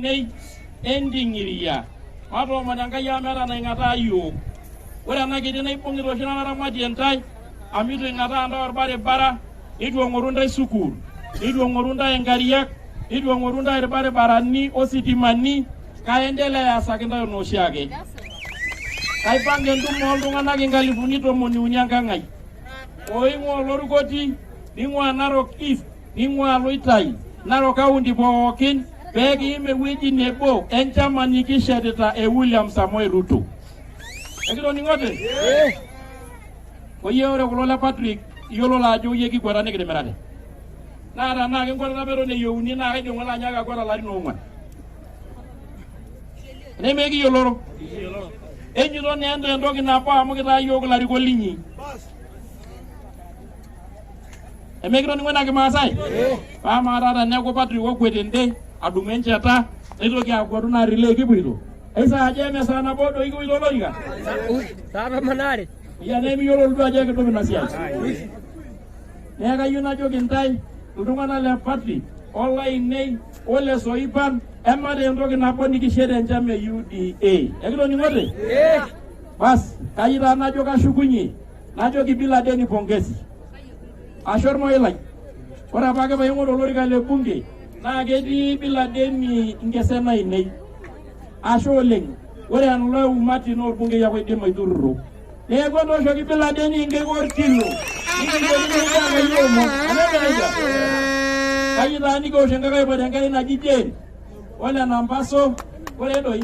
Olainei Enting'iria, matoomono Enkai amu meeta enaing'ataa iyiook. Ore ena kiti naibung'ita oshi nanu aramatie intae, amu eitu aing'ataa intae olbaribara, neitu aing'oru intae sukuul, neitu aing'oru intae inkariak, neitu aing'oru intae ilbaribarani ositimani, kaendelea aasaki intae enaa oshiake. Kaipanga entumo ooltung'anak inkalifuni 30 enkang' ai, oing'ua Olorukoti, ning'ua Narok East, ning'ua Loitai, Narok County pookin pee kiim ewueji nebo enchama nikishetita e William Samoei Ruto. Ekitoning'ote? Oyie ore kulo le Patrick iyiololo ajo oyie kikweta nikitimirate. Naa tenaa kenkwetata apa eton eyieuni naa kaidim ng'ole anyaaka akweta ilarin oong'wan. Nemekiyioloro. Enyoto naa entoki nabo amu kitaa iyiook ilarikok linyi. Emekitoning'o ina Kimaasai? Paa amaa taa teneeku Patrick okwet tende adumu encheta neitoki akwatu naa relay kipuoito. Eisaa ajo emesaa nabo doi kipuoito olorika? Saa 12. Iya nemiyiolo duo ajo ekidup ina siai. Neeku kayieu najoki intae iltung'anak le Patrick olainei ole Soipan emata entoki nabo nikishet enchama e UDA. Ekitoning'ote? Bas, kayieu taa najo kashukunye Najoki bila deni pongezi. Ashe ormoi lai. Ore apake paing'oru olorika le bunge naa ketii bila deni inkesen ainei. Ashe oleng. Ore ele umati naa orbungei ake oidim aiturruro. Neeku etooshoki bila deni inkaik orkilo. Nikijoki nejia Enkai omon. Eneme nejia? Kayieu taa nikiwosh enkae aipotu enkerai naji Jane ole Nampaso. Ore doi.